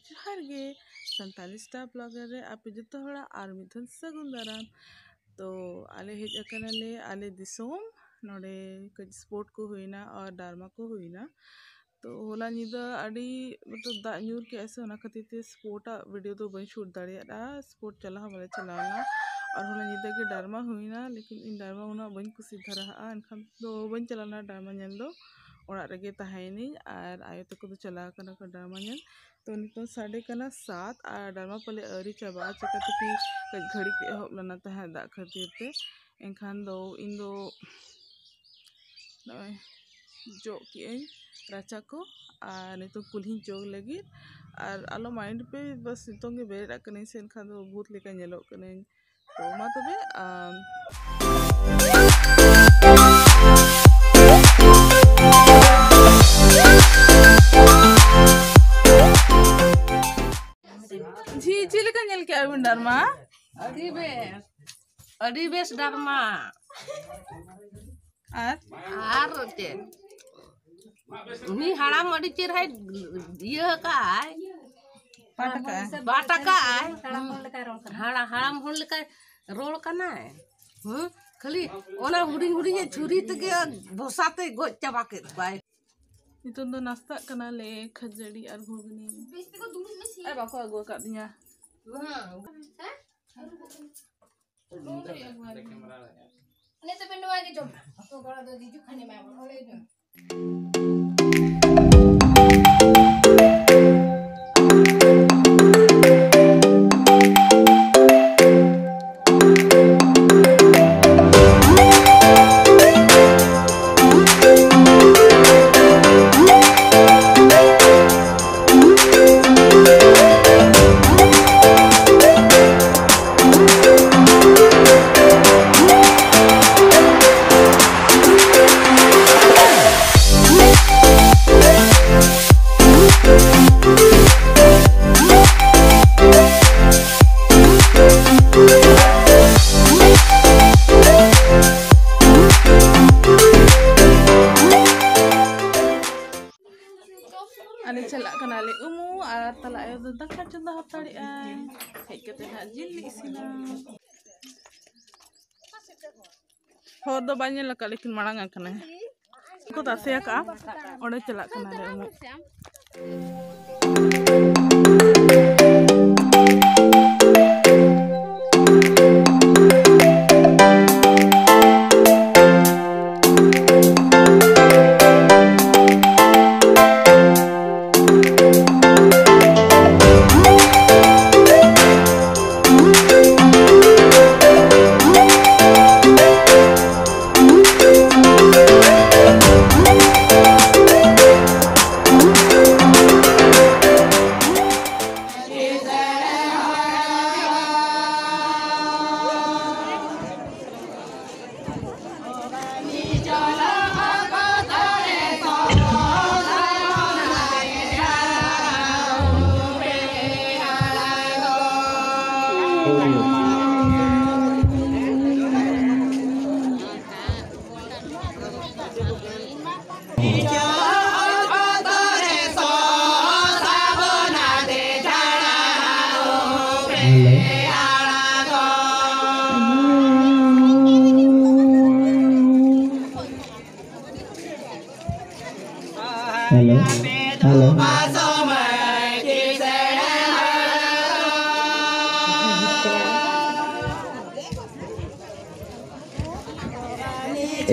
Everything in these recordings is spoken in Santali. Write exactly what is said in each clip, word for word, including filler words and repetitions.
ᱡᱚᱦᱟᱨ ᱜᱮ, ᱥᱟᱱᱛᱟᱲᱤ ᱥᱴᱟᱨ ᱵᱞᱚᱜᱟᱨ ᱨᱮ ᱟᱯᱮ ᱡᱚᱛᱚ ᱦᱚᱲᱟᱜ ᱟᱨ ᱢᱤᱫ ᱫᱷᱟᱣ ᱥᱟᱹᱜᱩᱱ ᱫᱟᱨᱟᱢ᱾ ᱛᱚ ᱟᱞᱮ ᱦᱮᱡ ᱟᱠᱟᱱᱟᱞᱮ ᱟᱞᱮ ᱫᱤᱥᱚᱢ, ᱱᱚᱰᱮ ᱠᱟᱹᱡ ᱥᱯᱳᱨᱴ ᱠᱚ ᱦᱩᱭᱱᱟ ᱟᱨ ᱰᱨᱟᱢᱟ ᱠᱚ ᱦᱩᱭᱱᱟ᱾ ᱛᱚ ᱦᱚᱞᱟ ᱧᱤᱫᱟᱹ ᱟᱹᱰᱤ ᱢᱚᱛᱞᱚᱵ ᱫᱟᱜ ᱧᱩᱨ ᱠᱮᱜᱼᱟ ᱥᱮ, ᱚᱱᱟ ᱠᱷᱟᱹᱛᱤᱨ ᱛᱮ ᱥᱯᱳᱨᱴ ᱟᱜ ᱵᱷᱤᱰᱤᱭᱳ ᱫᱚ ᱵᱟᱹᱧ ᱥᱩᱴ ᱫᱟᱲᱮᱭᱟᱫᱼᱟ, ᱥᱯᱳᱨᱴ ᱪᱟᱞᱟᱣ ᱦᱚᱸ ᱵᱟᱞᱮ ᱪᱟᱞᱟᱣ ᱞᱮᱱᱟ᱾ ᱟᱨ ᱦᱚᱞᱟ ᱧᱤᱫᱟᱹ ᱜᱮ ᱰᱨᱟᱢᱟ ᱦᱩᱭᱱᱟ, ᱞᱮᱠᱤᱱ ᱤᱧ ᱰᱨᱟᱢᱟ ᱩᱱᱟᱹᱜ ᱵᱟᱹᱧ ᱠᱩᱥᱤ ᱫᱷᱟᱨᱟᱜᱼᱟ, ᱮᱱᱠᱷᱟᱱ ᱫᱚ ᱵᱟᱹᱧ ᱪᱟᱞᱟᱣ ᱞᱮᱱᱟ ᱰᱨᱟᱢᱟ ᱧᱮᱞ ᱫᱚ, ᱚᱲᱟᱜ ᱨᱮᱜᱮ ᱛᱟᱦᱮᱸᱭᱮᱱᱟᱹᱧ᱾ ᱟᱨ ᱟᱭᱳ ᱛᱟᱠᱚ ᱫᱚ ᱪᱟᱞᱟᱣ ᱠᱟᱱᱟ ᱠᱚ ᱰᱨᱟᱢᱟ ᱧᱮᱞ᱾ ᱛᱚ ᱱᱤᱛᱚᱝ ᱥᱟᱰᱮ ᱠᱟᱱᱟ ᱥᱟᱛ ᱟᱨ ᱰᱨᱟᱢᱟ ᱯᱟᱞᱮ ᱟᱹᱣᱨᱤ ᱪᱟᱵᱟᱜᱼᱟ, ᱪᱤᱠᱟᱹᱛᱮ ᱠᱤ ᱠᱟᱹᱡ ᱜᱷᱟᱹᱲᱤᱡ ᱮᱦᱚᱵ ᱞᱮᱱᱟ ᱛᱟᱦᱮᱸᱫ ᱫᱟᱜ ᱠᱷᱟᱹᱛᱤᱨ ᱛᱮ᱾ ᱮᱱᱠᱷᱟᱱ ᱫᱚ ᱤᱧ ᱫᱚ ᱱᱚᱜᱼᱚᱭ ᱡᱚᱜ ᱠᱮᱜᱼᱟᱹᱧ ᱨᱟᱪᱟ ᱠᱚ, ᱟᱨ ᱱᱤᱛᱚᱝ ᱠᱩᱞᱦᱤᱧ ᱡᱚᱜ ᱞᱟᱹᱜᱤᱫ᱾ ᱟᱨ ᱟᱞᱚ ᱢᱟᱭᱤᱱᱰ ᱯᱮ, ᱵᱟᱥ ᱱᱤᱛᱚᱝ ᱜᱮ ᱵᱮᱨᱮᱫ ᱟᱠᱟᱱᱟᱹᱧ ᱥᱮ, ᱮᱱᱠᱷᱟᱱ ᱫᱚ ᱵᱷᱩᱛ ᱞᱮᱠᱟ ᱧᱮᱞᱚᱜ ᱠᱟᱹᱱᱟᱹᱧ᱾ ᱛᱚ ᱢᱟ ᱛᱚᱵᱮ, ᱟᱢ, ᱡᱷᱤ, ᱪᱮᱫ ᱞᱮᱠᱟ ᱧᱮᱞ ᱠᱮᱜᱼᱟ ᱵᱤᱱ ᱰᱨᱟᱢᱟ? ᱟᱹᱰᱤ ᱵᱮᱥ, ᱟᱹᱰᱤ ᱵᱮᱥ ᱰᱨᱟᱢᱟ᱾ ᱟᱨ ᱟᱨ ᱪᱮᱫ? ᱩᱱᱤ ᱦᱟᱲᱟᱢ ᱟᱹᱰᱤ ᱪᱮᱨᱦᱟᱭ ᱤᱭᱟᱹ ᱟᱠᱟᱫᱼᱟᱭ, ᱯᱟᱴ ᱟᱠᱟᱫᱼᱟᱭ᱾ ᱯᱟᱴ ᱟᱠᱟᱫᱼᱟᱭ᱾ ᱦᱟᱲᱟᱢ ᱦᱚᱲ ᱞᱮᱠᱟᱭ ᱨᱚᱲ ᱠᱟᱱᱟ᱾ ᱦᱟᱲᱟ-, ᱦᱟᱲᱟᱢ ᱦᱚᱲ ᱞᱮᱠᱟᱭ ᱨᱚᱲ ᱠᱟᱱᱟᱭ᱾ ᱦᱩᱸ? ᱠᱷᱟᱹᱞᱤ ᱚᱱᱟ ᱦᱩᱰᱤᱧ ᱦᱩᱰᱤᱧ ᱪᱷᱩᱨᱤ ᱛᱮᱜᱮ ᱵᱷᱚᱥᱟ ᱛᱮᱭ ᱜᱚᱡ ᱪᱟᱵᱟ ᱠᱮᱫ ᱠᱚᱣᱟᱭ᱾ ᱱᱤᱛᱚᱝ ᱫᱚ ᱱᱟᱥᱛᱟᱜ ᱠᱟᱱᱟᱞᱮ, ᱠᱷᱟᱹᱡᱟᱹᱲᱤ ᱟᱨ ᱜᱷᱩᱜᱽᱱᱤ᱾ ᱟᱨ ᱵᱟᱠᱚ ᱟᱹᱜᱩ ᱟᱠᱟᱫ ᱛᱤᱧᱟ᱾ ᱦᱮᱸ? ᱱᱤᱛᱚᱜ ᱯᱮ ᱱᱚᱣᱟ ᱜᱮ ᱡᱚᱢᱟ᱾ ᱛᱚ ᱜᱚᱲᱚ ᱫᱚ ᱦᱤᱡᱩᱜ ᱠᱷᱟᱱ ᱮᱢᱟ ᱵᱚᱱ, ᱚᱸᱰᱮ ᱡᱚᱢ᱾ ᱪᱟᱞᱟᱜ ᱠᱟᱱᱟᱞᱮ ᱩᱢᱩ ᱟᱨ ᱛᱟᱞᱟ ᱟᱭᱳ ᱫᱚ ᱫᱟᱠᱟ ᱪᱚᱸᱫᱟ ᱦᱟᱛᱟᱲᱮᱜᱼᱟᱭ᱾ ᱦᱮᱡ ᱠᱟᱛᱮ ᱱᱟᱦᱟᱜ ᱡᱤᱞ ᱞᱮ ᱤᱥᱤᱱᱟ᱾ ᱦᱚᱨ ᱫᱚ ᱵᱟᱭ ᱧᱮᱞ ᱟᱠᱟᱫ, ᱞᱮᱠᱤᱱ ᱢᱟᱲᱟᱝ ᱟᱠᱟᱱᱟᱭ᱾ ᱠᱚ ᱛᱟᱥᱮ ᱟᱠᱟᱫᱼᱟ, ᱚᱸᱰᱮ ᱪᱟᱞᱟᱜ ᱠᱟᱱᱟᱞᱮ ᱩᱢᱩ᱾ Hello. Hello.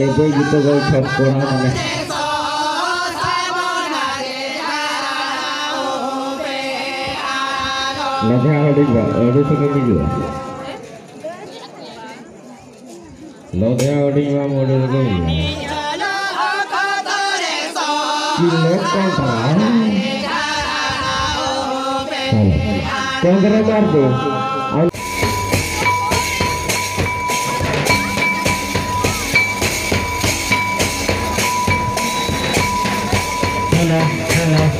ᱮᱵᱚᱭ ᱜᱤᱛᱚ ᱜᱚᱞ ᱪᱷᱚᱴ ᱠᱚᱲᱟ ᱢᱟᱱᱮ᱾ ᱞᱟᱫᱷᱟ ᱦᱩᱰᱤᱧ ᱵᱟ, ᱟᱹᱰᱤ ᱥᱟᱺᱜᱤᱧ ᱦᱤᱡᱩᱜᱼᱟ᱾ ᱞᱟᱫᱷᱟ ᱦᱩᱰᱤᱧ ᱵᱟ, ᱢᱚᱰᱮᱞ ᱠᱚ ᱦᱤᱡᱩᱜᱼᱟ᱾ ᱪᱤᱞᱮ ᱠᱚᱱᱴᱨᱟ᱾ ᱠᱚᱱᱴᱨᱟ ᱢᱟᱨ ᱫᱚ᱾ Hello, hello,